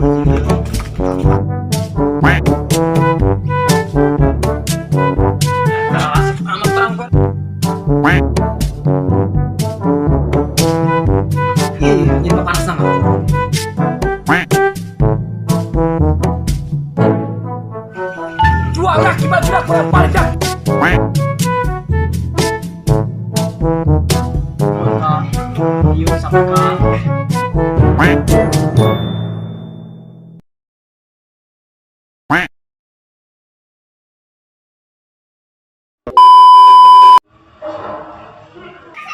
Amat terang kok. Ih, ini panas nama. Jual lagi baju dak kurang paling dak. Iya, sampai ka.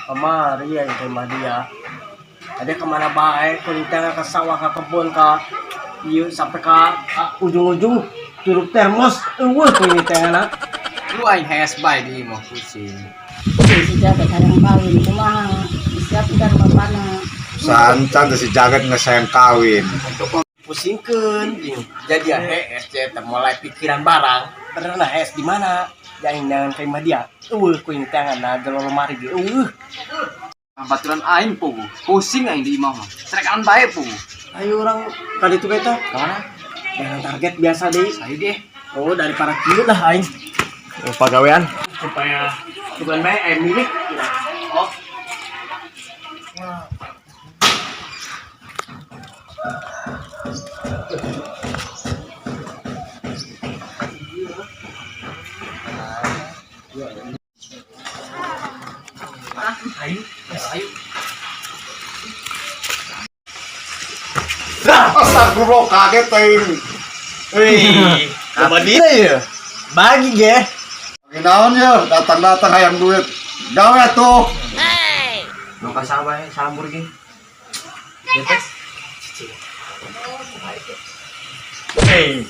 Kamari yang kay Madia. Ada kemana bae, kulit ke sawah, ke kebun, ke iya sampai ke ujung-ujung turup termos, eueuh kulit teh. Lu aing hees bae di imah pusing. Si Jagat hayang kawin kumaha, disiapkan bapana. Sancan teh si Jagat ngesayang kawin. Pusingkeun jeung jadi ya hees teh mulai pikiran barang. Bener nah hees di mana? Yang jangan kay Madia. Eueuh kulit teh na jero lemari ge eueuh. Baturan aing pugu. Pusing aing di imah mah. Serekan bae pugu. Ayo orang kali itu kita Kemana? dengan target biasa deh. Ayo deh. Oh, dari para kieu lah aing. Oh, pagawean supaya bukan bae aing milik. Oh. Ayo, Ayo. Astagfirullah, kaget aing. Wih, coba dia ya. Bagi ge. Lagi naon ya, datang-datang hayang duit. Gawe tuh. Mau ka sawah sambur ge. Betes. Hei.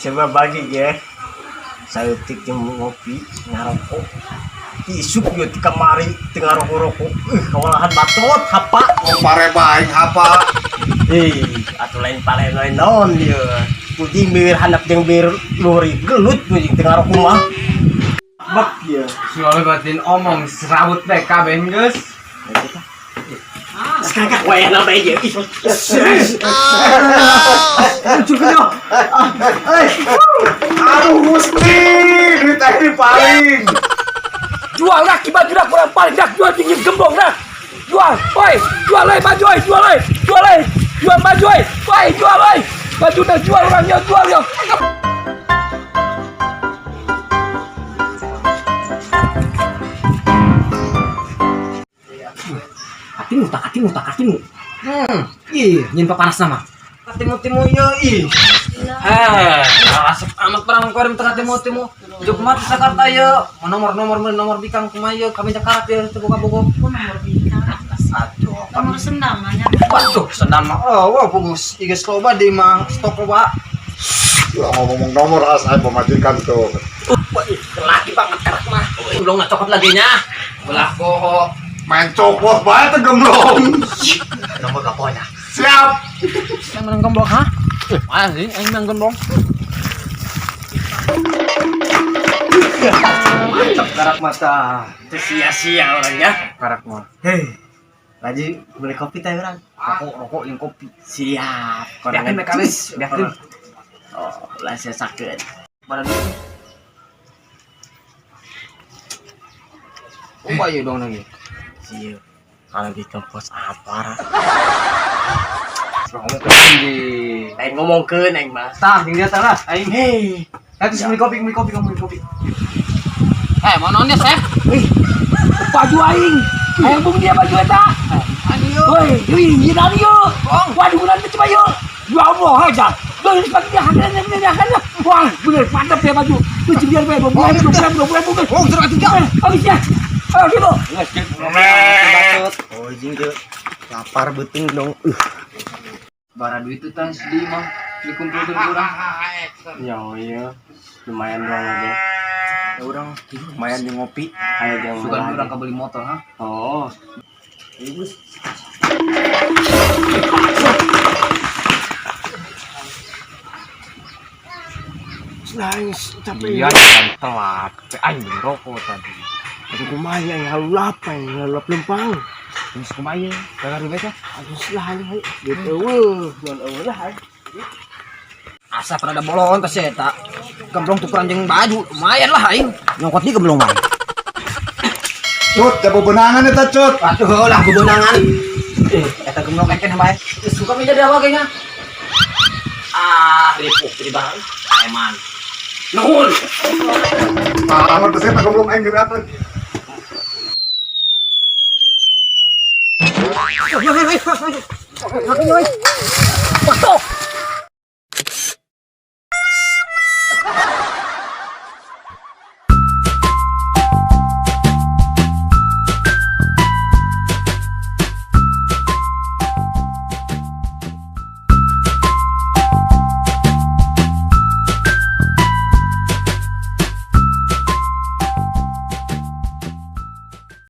Coba bagi ge. Saeutik jeung ngopi ngarokok. Isuk yo di kamari teu ngarokok-rokok. Kawalahan batot hapa. Oh, pare baing apa? Ih, atuh lain pare lain naon ieu. Kucing bibir handap jeung bibir luhur gelut kucing teu ngarokok mah. Bak ieu. Soalnya batin omong serawut bae kabeh geus. Sekarang wayahna bae ieu. Ih. Cukup yo. Aduh Gusti, duit aing paling. Jual lagi baju dak kurang paling dak jual tinggi gembong dak. Jual, oi, jual oi baju oi, jual oi, jual oi, jual baju oi, oi, jual oi. Baju dah jual orangnya jual yo. Katimu tak katimu tak katimu. Ih, nyin panas nama. Katimu-timu yo ih. Eh, asap amat perang korem tengah timu-timu. Juk mati Jakarta yo. Mau nomor-nomor mau nomor bikang kumaha yo kami Jakarta ya teu boga bogo. Nomor bikang. Aduh, Nomor sendam nya. waduh, sendam mah. Oh, wah bagus. Iges loba di mah stok loba. Lah ngomong nomor as aing pamajikan tuh. Wah, laki banget karak mah. Belum nggak cokot lagi nya. Belah boho. Main copot bae teh gemblong. Nomor kaponya. Siap. Yang menang gemblong, ha? Mana sih yang menang gemblong? Mantap karak mata. Itu sia-sia orangnya. Karak mah. Hei. Lagi beli kopi teh orang. Rokok, rokok yang kopi. Siap. Biakin mereka wis, biakin. Oh, lah saya sakit. Pada duit. Oh, ayo dong lagi. Siap. Kalau di kampus apa? Ngomong ke di. Lain ngomongkeun aing mah. Tah, yang dia lah. Aing. Hei. Nanti beli kopi, beli kopi, kamu beli kopi. Eh, mau nonnya, Chef? Wih, baju aing. Hayang bung dia baju eta. Ayo. Woi, yui, nyinan yo. Waduh, nanti coba yo. Ya Allah, aja. Bang, sepatu dia haknya, dia haknya. Wah, bener mantap ya baju. Lu biar bae, 20 ribu, 20 ribu, 20 ribu. Oh, terus ketiga. Habis ya. Ayo, gitu. Oh, jing ge. Lapar beuting dong. Bara duit itu tas di mah dikumpulkan kurang. Ya, iya. Lumayan dong aja. Ya orang Lumayan di ngopi. Ayo jangan. suka orang kebeli motor, ha? Oh. Bagus. Nice, capek. Iya, tadi telat. Aing beli rokok tadi. Aduh, kumaha yang halulap, yang halulap lempang. Geus kumaha ieu? Gagal ribet ya. Aduh lah ayo. Duit eueuh, jual eueuh lah ayo. Asa pada bolon teh eta. Gemblong tukeran jeung baju, lumayan lah aing. Nyongkot di gemblong wae. Cut, jago benangan eta cut. Atuh lah bebenangan. Eh, eta gemblong eken bae. Geus suka meja dawa kayaknya. Ah, ripuh jadi bae. Eman. Nuhun. Ah, amat besar goblok aing geura. Waktu.